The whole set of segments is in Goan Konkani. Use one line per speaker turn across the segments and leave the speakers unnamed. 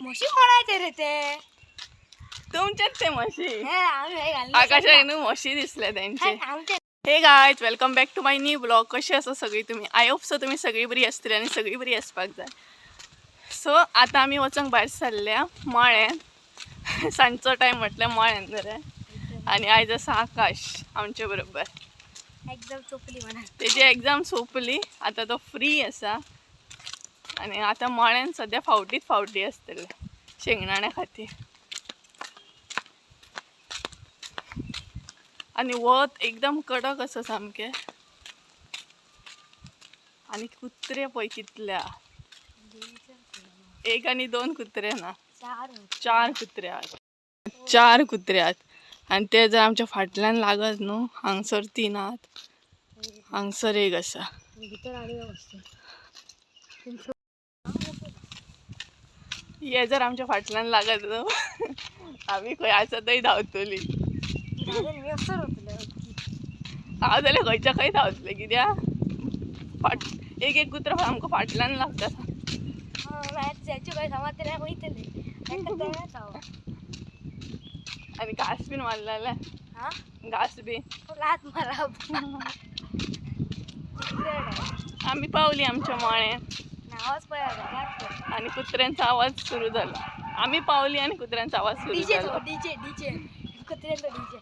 म्हशी कोणाचे रे ते?
तुमचेच ते म्हशी.
हे आम्ही हे घालले.
आकाशाक न्हू म्हशी दिसले त्यांचे.
आमचे.
Hey guys, welcome back to my new blog. कशी आसा सगळी तुम्ही? I hope so तुम्ही सगळी बरी आसतली आनी सगळी बरी आसपाक जाय. सो आतां आमी वचोंक भायर सरल्या मळ्यान. सांजचो टायम म्हटल्यार मळ्यान बरें. आनी आयज आसा आकाश आमचे बरोबर.
एकदम चोपली म्हणा.
तेजी एग्जाम सोंपली, आतां तो फ्री आसा आनी आतां मळ्यान सद्या फावटीच फावटी आसतले शेंगदाण्या खातीर. आनी वत एकदम कडक आसा सामकें. आनी कुत्रे पळय कितल्या, एक आनी दोन कुत्रे ना,
चार.
चार कुत्रे आहात, चार कुत्रे आहात. आनी ते जर आमच्या फाटल्यान लागत न्हू, हांगसर तीन आहात, हांगसर एक आसा.
भितर आडवे बसते.
हे जर आमच्या फाटल्यान लागत न्हू, आमी खंय आसा थंय धांवतली. हांव जाल्यार खंयच्या खंय धांवतलें, कित्याक फाट एक एक कुत्रो आमकां फाटल्यान लागता. आनी घास बीन मारलें जाल्यार घास बी.
लात मारप.
आमी पावली आमच्या मळ्यान.
नावाच पळय.
आनी कुत्र्यांचो आवाज सुरू जालो. आमी पावली आनी कुत्र्यांचो आवाज सुरू
डीजे.
जालो.
डीजे डीजे कुत्र्यांचो डीजे.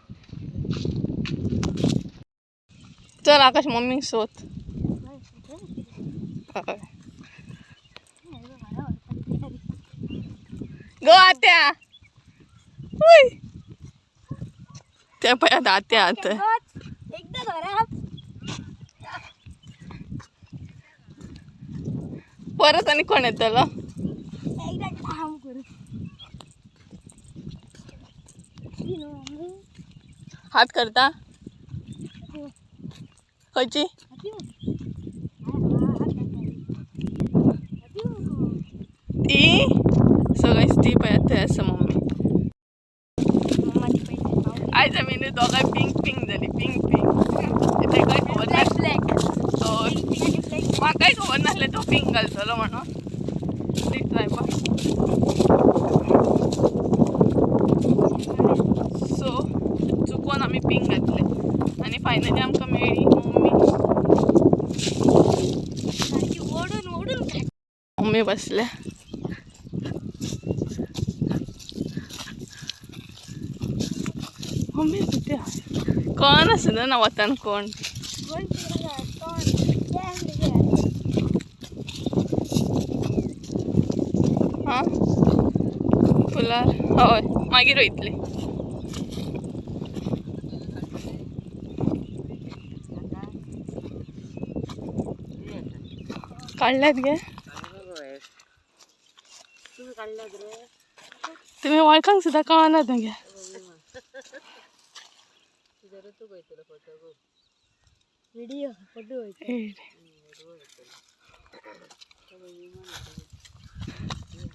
चल आकाश, मम्मीक सोद. हय गो आत्या. उय ते पळय आतां आत्या आतां.
एकदा घरात.
परत आनी कोण येतलो?
एकदा काम करू.
हात करता खंयची? ती सगळीच ती पळय थंय आसा मम्मी. आयज आमी न्हू दोगांय पिंक पिंक जाली, पिंक पिंक. तेकाय खबर
ब्लॅक ब्लॅक.
नासलो, म्हाकाय खबर नासलें तो पिंक घालतलो म्हणून. ती ट्रायपॉड. सो चुकोन आमी पिंक घातले आनी फायनली आमकां मेळ्ळी मम्मी.
ओढून ओढून.
मम्मी बसल्या. मम्मी कितें कोण आसना ना वतान कोण. हां फुलार हय मागीर वयतली. काडल्यात गे तुम्ही? वळखांक सुद्दां कळना तुगे.
Video photo.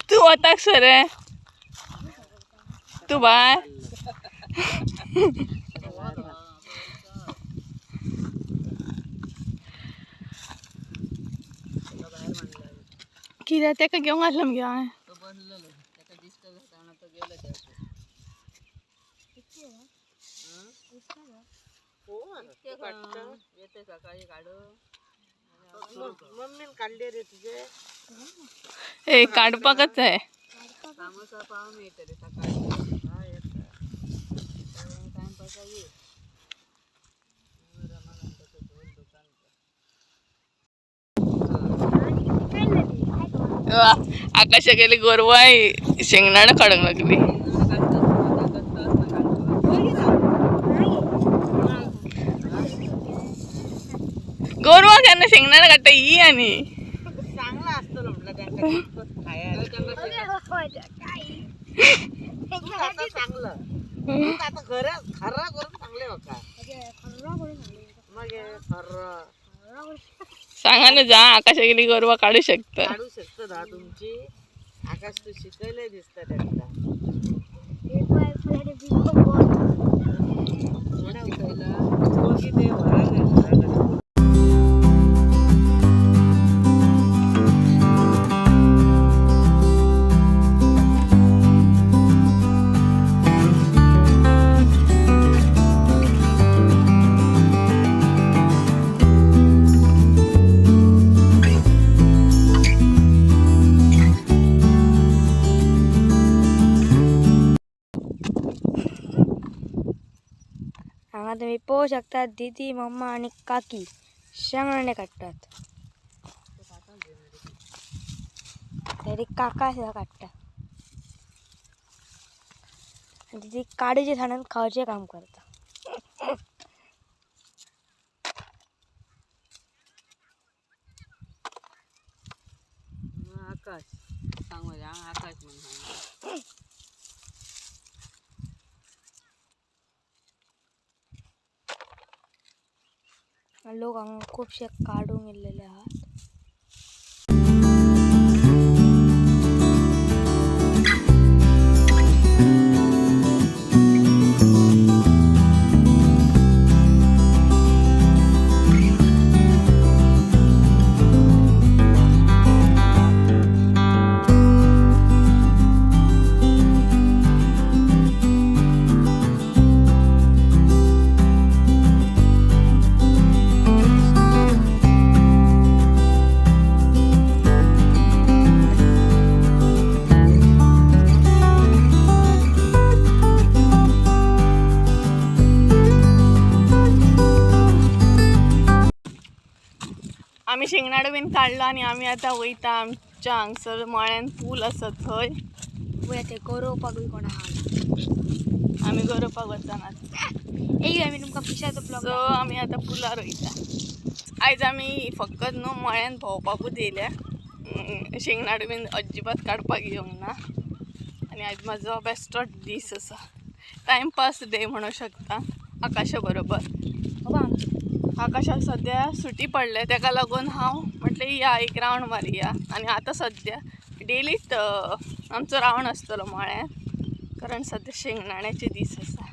तूं वताक सर रे तूं बाय. कित्याक तेका घेवंक आसलें मगे हांवें.
मम्मीन काढले रे तुझे.
ए काडपाकच आहे.
सामोसा पाव मेळटले सकाळी. टायमपासाक ये.
वा, आकाशा गेली गोरवां शेंगदाणा काडूंक लागली. गोरवां केन्ना शेंगदाणा काडटा ही आनी
चांगला असतो म्हटलं त्यांना खायला. आता चांगलं तू आता खरं खरं करून चांगले बघा मग हे खरं.
सांगा ना जा, आकाशा गेली गोरवां काडू शकता.
काढू शकतो ना तुमची. आकाश तू शिकवलंय दिसतं त्यांना. दोघी ते घराकडे घराकडे.
हांगा तुमी पळोवंक शकता दिदी, मम्मा आनी काकी शेंगदाणे काडटात. तरी काका सुद्दां काडटा आनी दिदी काडीचे साणान खावचें काम करता.
आकाश सांग, आकाश म्हणून.
लोक हांगा खुबशे काडूंक येयल्लेले आहात.
आमी शेंगणाडो बीन काडलो आनी आमी आतां वयता आमच्या हांगसर मळ्यान पूल आसा थंय.
पळय ते गरोवपाकूय कोण आहा.
आमी गरोवपाक वचनात.
एक आमी तुमकां फिशाचो ब्लॉग.
सो आमी आतां पुलार वयता. आयज आमी फकत न्हू मळ्यान भोंवपाकूच येयल्या. शेंगणाडो बीन अजिबात काडपाक येवंक ना. आनी आयज म्हाजो बेस्टोच दीस आसा, टायमपास डे म्हणूंक शकता आकाशा बरोबर.
बाबा आमचो
आकाशाक सद्या सुटी पडले, तेका लागून हांव म्हटलें या एक रावंड मारया. आनी आतां सद्या डेलीच आमचो रावंड आसतलो मळ्यान, कारण सद्या शेंगदाण्याचे दीस आसा.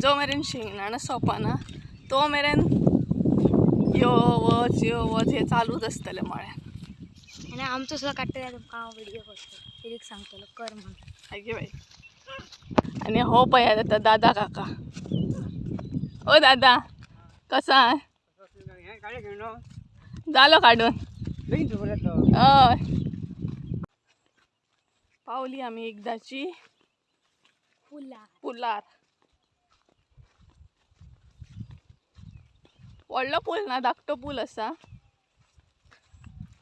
जो मेरेन शेंगदाणां सोंपना तो मेरेन यो वच यो वच हें चालूच आसतलें मळ्यान.
आनी आमचो सुद्दां काडटा जाल्यार तुमकां हांव व्हिडियो करतलो, दिदीक सांगतलो कर म्हणून.
आगे बाई. आनी हो पळयात आतां दादा काका. ओ दादा, कसा आहे? जालो काडून? हय, पावली आमी एकदाची
पुला
पुलार. व्हडलो पूल ना, धाकटो पूल आसा.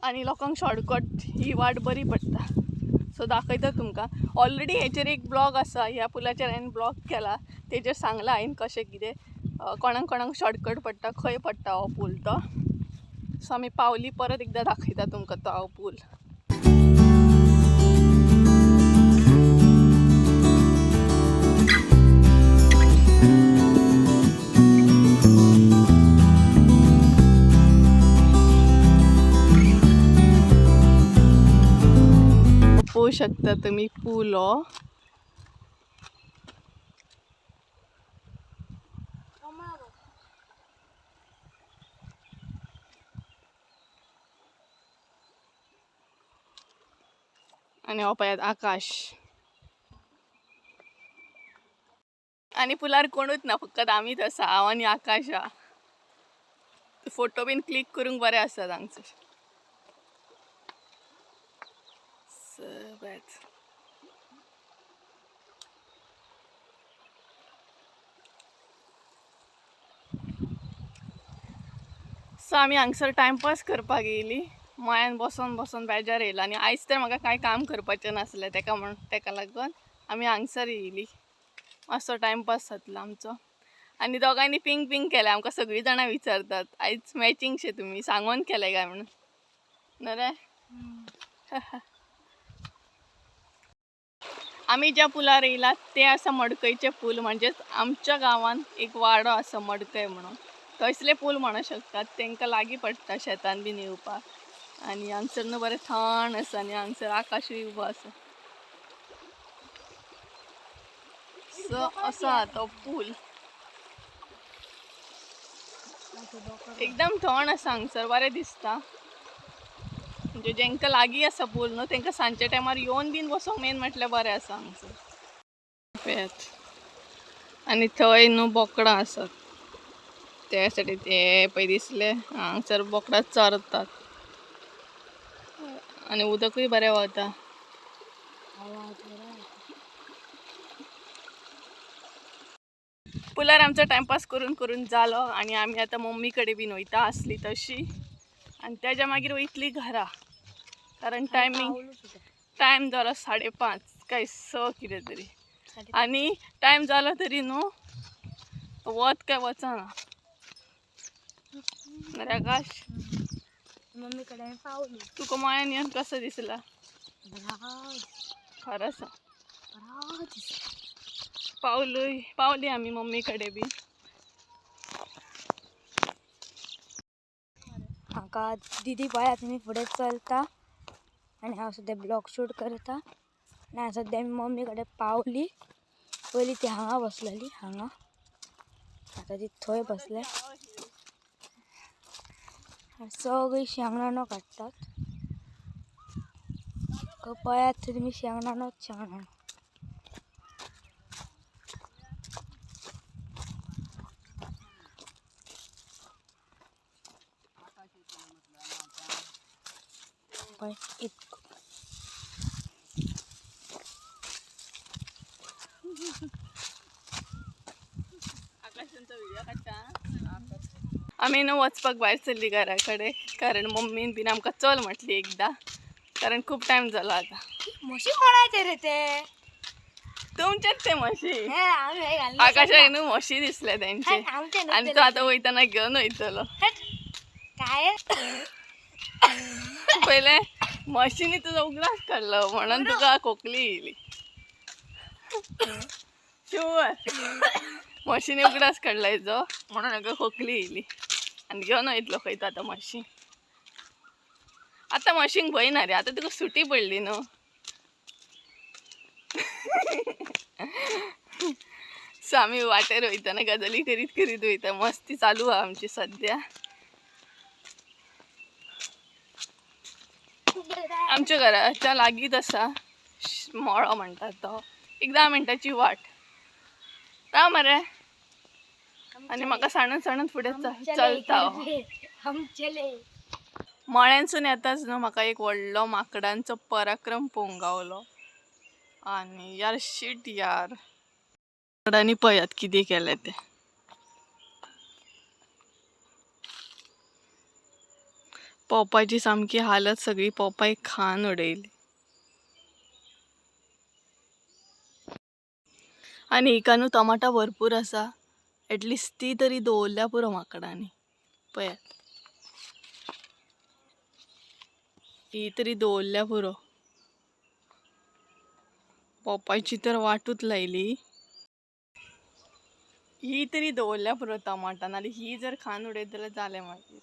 आनी लोकांक शॉर्टकट ही वाट बरी पडटा. सो दाखयता तुमकां. ऑलरेडी हेचेर एक ब्लॉग आसा, ह्या पुलाचेर हांवें ब्लॉग केला, तेजेर सांगलां हांवें कशें कितें कोणाक कोणाक शॉर्टकट पडटा, खंय पडटा हो पूल तो. सो आमी पावली, परत एकदां दाखयता तुमकां तो हांव पूल. पळोवंक शकता तुमी पूल हो. आनी हो पळयात आकाश. आनी पुलार कोणूच ना, फकत आमीच आसा, हांव आनी आकाश आहा. फोटो बीन क्लिक करूंक बरें आसा हांगसर. पळयात. सो आमी हांगसर टायमपास करपाक येयली. मळ्यान बसोन बसोन बेजार येयलो आनी आयज तर म्हाका कांय काम करपाचें नासलें, तेका म्हण तेका लागून आमी हांगसर येयली. मातसो टायमपास जातलो आमचो. आनी दोगांयनी पिंक पिंक केलें. आमकां सगळीं जाणां विचारतात आयज मॅचिंग शे तुमी सांगोन केलें काय म्हणून. न्हू रे? आमी ज्या पुलार येयला ते आसा मडकयचे पूल. म्हणजेच आमच्या गांवांत एक वाडो आसा मडकय म्हणून, थंयसले पूल म्हणूंक शकतात. तांकां लागीं पडटा शेतान बीन येवपाक. आनी हांगसर न्हू बरें थंड आसा आनी हांगसर आकाशूय उबो आसा. सो असो आहा तो पूल. एकदम थंड आसा हांगसर, बरें दिसता. म्हणजे जेंकां लागीं आसा पूल न्हू तेंकां सांजच्या टायमार येवन बीन बसोंक मेन म्हटल्यार बरें आसा हांगसर. पळयात. आनी थंय न्हू बोकडां आसात, त्या साठी ते पळय दिसले हांगसर बोकडां चरतात. आनी उदकूय बरें वता. पुलार आमचो टायमपास करून करून जालो आनी आमी आतां मम्मी कडेन बीन वयता आसली तशी आनी तेज्या मागीर वयतली घरा, कारण टायमींग
पावलू सुद्दां.
टायम जालो 5:30 काय 6 कितें तरी, आनी टायम जालो तरी न्हू वत काय वचना. अरे आकाश,
मम्मीकडे आमी पावलो.
तुका मायान येवन कसो दिसला?
बरा.
खरो सांग.
बरा दिसला.
पावलोय, पावली आमी मम्मी कडेन बी.
म्हाका दिदी पळयात तुमी फुडें चलता आनी हांव सद्या ब्लॉग शूट करता. आनी सद्या आमी मम्मी कडेन पावली. पयलीं ती हांगा बसलेली हांगा, आतां ती थंय बसले. सगळीं शेंगदाणो काडटात. पळयात थंय तुमी शेंगदाणोच शेंगदाणो. पळय इतको.
आकाशांचो व्हिडिओ काडटा. आमी न्हू वचपाक भायर सरली घरा कडेन, कारण मम्मीन बीन आमकां चल म्हटली एकदां, कारण खूब टायम जालो आतां.
म्हशी कोणाचे रे ते?
तुमचेच ते म्हशी.
हे आमी हे घालून
आकाशाक न्हू म्हशी दिसले तेंचे,
आमचे न्हू
आनी
ते.
तो आतां वयतना घेवन वयतलो.
हट. काय?
पयले म्हशींनी तुजो उगडास काडलो म्हणून तुका खोकली येयली. शुअर म्हशींनी उगडास काडला हेजो म्हणून हाका खोकली येयली आनी घेवन वयतलो खंय तो आतां म्हशी. आतां म्हशींक भंय ना रे, आतां तुका सुटी पडली न्हू. सो आमी वाटेर वयतना गजाली करीत करीत वयता, मस्ती चालू आहा आमची सद्या. आमच्या घराच्या लागींच आसा मळो म्हणटात तो, एक 10 मिनटाची वाट. राव मरे, आनी म्हाका सांडून सांडून फुडें चलता हो.
हम चले.
मळ्यांसून येताच न्हू म्हाका एक व्हडलो माकडांचो पराक्रम पळोवंक गावलो. आनी यार शीट यार, माकडांनी पळयात कितें केलें तें. पोपाची सामकी हालत, सगळी पोपाय खान उडयली. आनी हिका न्हू टमाटां भरपूर आसा, एटलिस्ट ती तरी दवरल्या पुरो माकडांनी. पळयात, ही तरी दवरल्या पुरो. पोपायची तर वाटूच लायली. ही तरी दवरल्या पुरो टमाटां, नाल्यार ही जर खान उडयत जाल्यार जालें मागीर.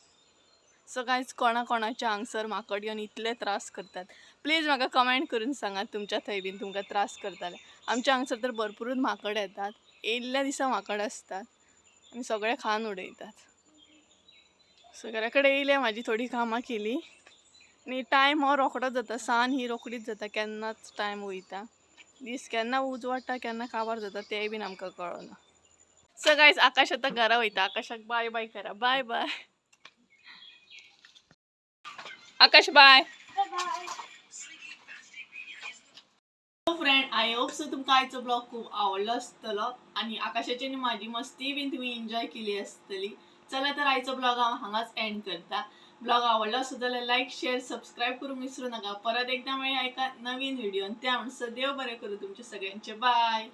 सो कांयच कोणा कोणाच्या हांगसर माकड येवन इतले त्रास करतात, प्लीज म्हाका कमेंट करून सांगात तुमच्या थंय बीन तुमकां त्रास करताले. आमच्या हांगसर तर भरपूरूच माकड येतात, येयल्ल्या दिसा माकड आसतात आनी सगळें खान उडयतात. सो घरा कडेन येयले, म्हाजी थोडीं कामां केली आनी टायम हो रोखडोच जाता, सान ही रोखडीच जाता, केन्नाच टायम वयता, दीस केन्ना उजवाडटा केन्ना काबार जाता तेंय बीन आमकां कळना. सो गायज आकाश आतां घरा वयता, आकाशाक बाय बाय करा. बाय बाय आकाश, bye. Friend, I hope so तुमकां आयचो ब्लॉग खूब आवडलो आसतलो आनी आकाशाची आनी म्हाजी मस्ती बीन तुमी एन्जॉय केली आसतली. चला तर आयचो ब्लॉग हांव हांगाच एंड करता. ब्लॉग आवडलो आसत जाल्यार लायक, शेअर, सबस्क्रायब करूंक विसरू नाका. परत एकदां मेळया एका नवीन व्हिडियोन, त्या म्हणसर देव बरें करूं तुमचें सगळ्यांचें. बाय.